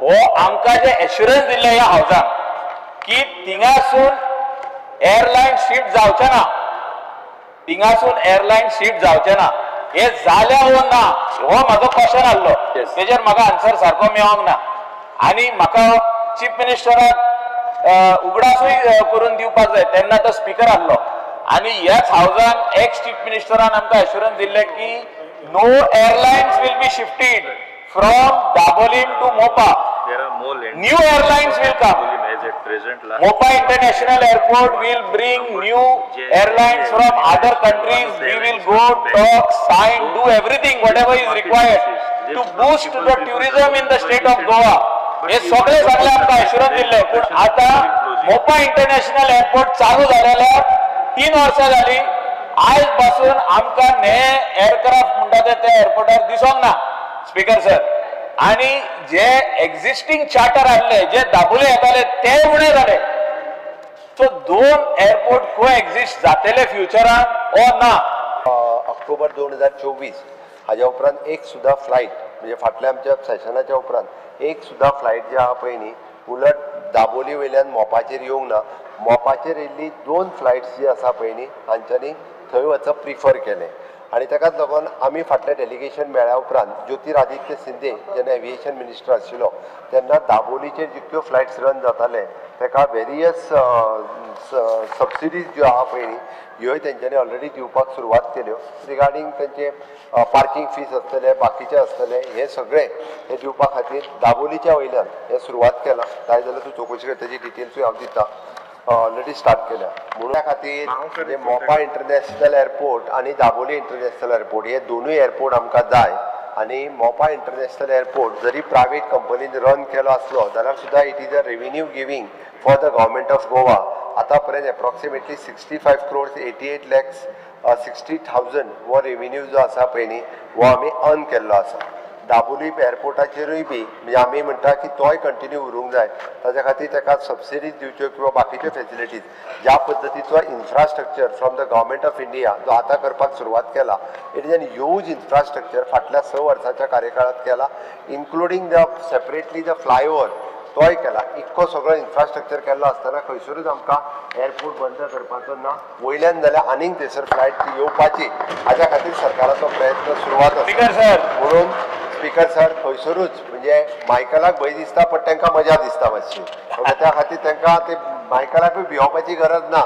हो आमकां जे एश्युरन्स दिल्ले ह्या हावजान की थिंगासून एअरलायन शिफ्ट जावचे ना, थिंगासून एअरलायन शिफ्ट जावचे ना, हे जाल्या वो ना हो म्हाजो क्वेश्चन आहलो. तेजेर म्हाका आन्सर सारको मेळोंक ना आनी म्हाका चीफ मिनिस्टराक उगडासूय करून दिवपाक जाय. तेन्ना तो स्पिकर आहलो आनी ह्याच हावजान एक्स चीफ मिनिस्टरान आमकां एश्युरन्स दिल्लें की no airlines will be shifted from Dabolim to Mopa. There are more land. New airlines will come. Dabolim as at present last Mopa International Airport will bring new airlines from other countries. We will go talk, sign, do everything, whatever is required to boost the tourism in the state of Goa. हे सगळे सगळे आमकां assurance दिल्ले, पूण आतां Mopa international airport चालू जालेल्या 3 वर्सां जाली. आयज पासून आमकां ने एअरक्राफ्ट म्हणटा ते त्या एअरपोर्टार दिसोंक ना, स्पीकर सर. आणि जे एक्झिस्टिंग चार्टर आहले, जे दाबोळे येताले, ते उणे जाले. सो दोन एअरपोर्ट को एक्झिस्ट जातले फ्युचरान ओ ना? ऑक्टोबर 2024 हाज्या उपरांत एक सुद्दां फ्लायट, म्हणजे फाटल्या आमच्या सेशनाच्या उपरांत एक सुद्दां फ्लायट जी आहा पळय न्ही, उलट दाबोली वयल्यान मोपाचेर येवंक ना. मोपाचेर येयल्ली दोन फ्लायट्स जी आसा पळय न्ही, तांच्यांनी थंय वचप प्रिफर केलें आनी ताकाच लागून आमी फाटलें डेलिगेशन मेळ्ळ्या उपरांत ज्योतिरादित्य सिंदे जेन्ना एविएशन मिनिस्टर आशिल्लो तेन्ना दाबोलीचेर जितक्यो फ्लायट्स रन जाताले ताका वेरियस सबसिडीज ज्यो आहा पळय न्ही, ह्योय तेंच्यांनी ऑलरेडी दिवपाक सुरवात केल्यो. रिगार्डींग तेंचे पार्कींग फीस आसतले, बाकीचे आसतले, हे सगळे हे दिवपा खातीर दाबोलीच्या वयल्यान हे सुरवात केलां. जाय जाल्यार तूं चवकशी कर, तेजी डिटेल्सूय हांव दिता. ऑलरेडी स्टार्ट केल्या. म्हणून त्या खातीर म्हणजे मोपा इंटरनॅशनल एअरपोर्ट आनी दाबोली इंटरनॅशनल एअरपोर्ट हे दोनूय एअरपोर्ट आमकां जाय. आनी मोपा इंटरनॅशनल एअरपोर्ट जरी प्रायवेट कंपनीन रन केलो आसलो जाल्यार सुद्दां it is a revenue giving for the Government of Goa. आतां पर्यंत approximately 65 crores 88 lakhs 60 thousand हो रेविन्यू जो आसा पळय न्ही, हो आमी अर्न केल्लो आसा. दाबोली एअरपोर्टाचेरूय बी म्हणजे आमी म्हणटा की तोय कंटिन्यू उरूंक जाय. ताच्या खातीर ताका सबसिडीज दिवच्यो किंवा बाकीच्यो फेसिलिटीज, ज्या पद्दतीचो infrastructure from the Government of India जो आतां करपाक सुरवात केला, it is an huge infrastructure. फाटल्या 6 वर्साच्या कार्यकाळात केला, including the separately the flyover तोय केला. इतको सगळो इन्फ्रास्ट्रक्चर केल्लो आसतना खंयसरूच आमकां एअरपोर्ट बंद करपाचो ना. वयल्यान जाल्यार आनीक थंयसर फ्लायट येवपाची, हाज्या खातीर सरकाराचो प्रयत्न सुरवात आसा. Speaker sir. म्हणून स्पीकर सर, खंयसरूच म्हणजे मायकलाक भंय दिसता, पण तांकां मजा दिसता मातशी. त्या खातीर तांकां ते मायकलाकूय भियोवपाची गरज ना.